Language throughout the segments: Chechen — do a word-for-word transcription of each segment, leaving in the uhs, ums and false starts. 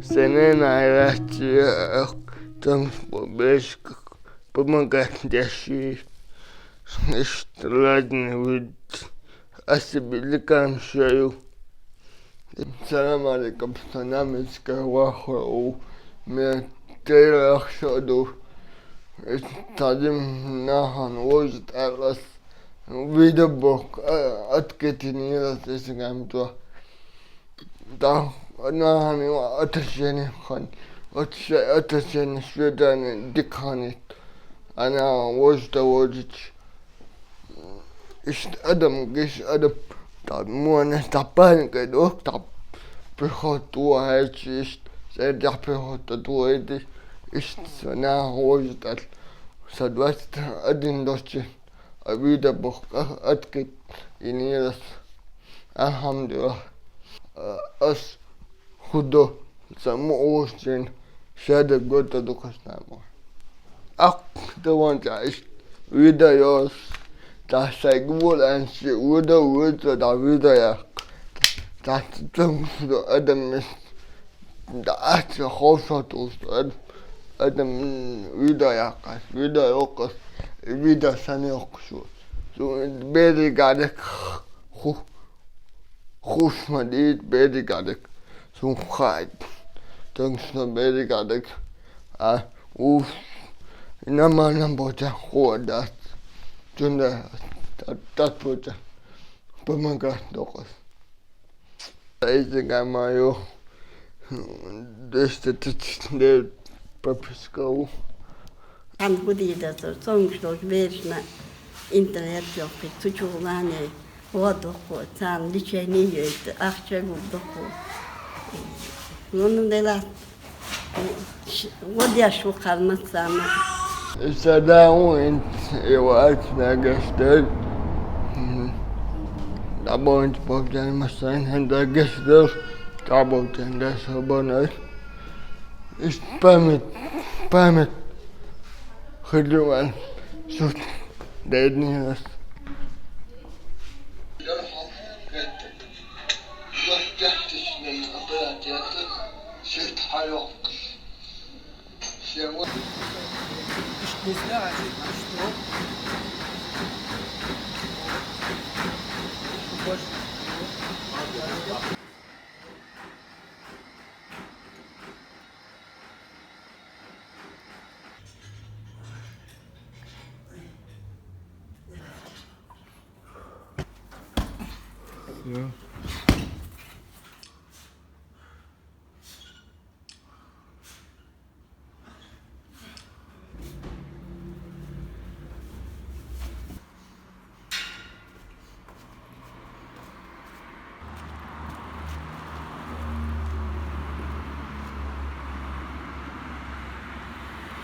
Сенен айрачи томс бешк помогать деши. Ишт разный вид. Асибиликам шаю. Салам алейкум, санамиска вахру. Ме терах шаду. Ишт тадим нахан вожит алас. Видео бок откетини раз эсигамту. Да, она ами отношение хан. Отношение свидание дикханит. Она вожит вожит. Ишт адам гиш адам. Та муана та паника док та приход туаэч ишт. Сэрдя приход туаэди. Ишт сана вожит ал. Са двадцать один дочи. Абида бохка откет инирас. Алхамдулилла. Ас худо саму оштен шада гота дукаснаму. Ак таван та иш видеос. Та сайгвол анши видео видео да видео як. Та тумсу адам мис. Да, ача ховшот улсу. Адам видео якас, видео йокас, видео сани йокшу. Су бери гадек ху-, хушма дит бери гадек. Су хайт. Тонкшно бери гадек. А уф. Нама нам боча хуадат. Тунда тат, тат боча. Помогать докас. Эйзегамаю, двести тридцать девять прописка у. Ан худида то, сонгшло бершна интернет ёхи, цучулане, водохо, цан лечение ёйт, ахча гудохо. Ну, ну, дела. Вот я шукал мацана. Садаун ивач нагастер. Дабонч повдян масан хен дагастер. Табовтен да собонай. Иш память, память. Хыдыван. Сут. Дэдни нас.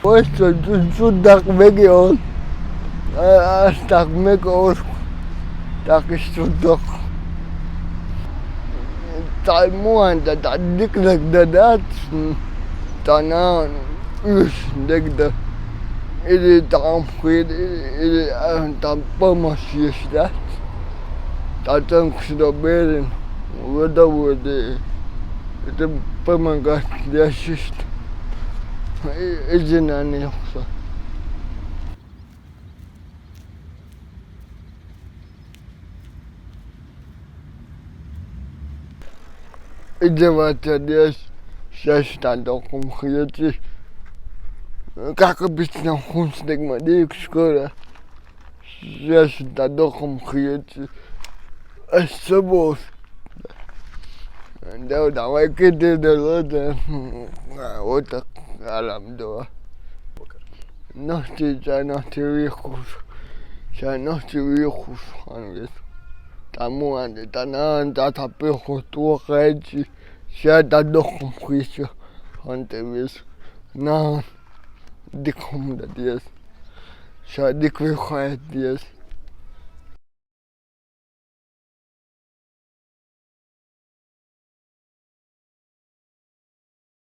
Ой, что, что, что так бегал? А, а, так бегал. Так и что так. Таймуан, да, да, дик, да, да, да, та на, уж, дик, да. Или там хуй, или, или, а, там помощь есть, да? Та там, что берем, вода, воды. Это помогать, я чисто. И, и жена не охса. Издеваться дес, сейчас там докум хьети. Как обычно, хун стигма дик скоро. Сейчас там докум хьети. Особо. Да, давай киди да лода. Вот так, алам да. Нохти, ча нохти вихуш. Ча нохти вихуш, хан вес. Таму анде, та наан, та тапи хуту хайчи. Ча да дохум хиша, хан те вес. Наан, дикум да дес. Ча дик вихайт дес.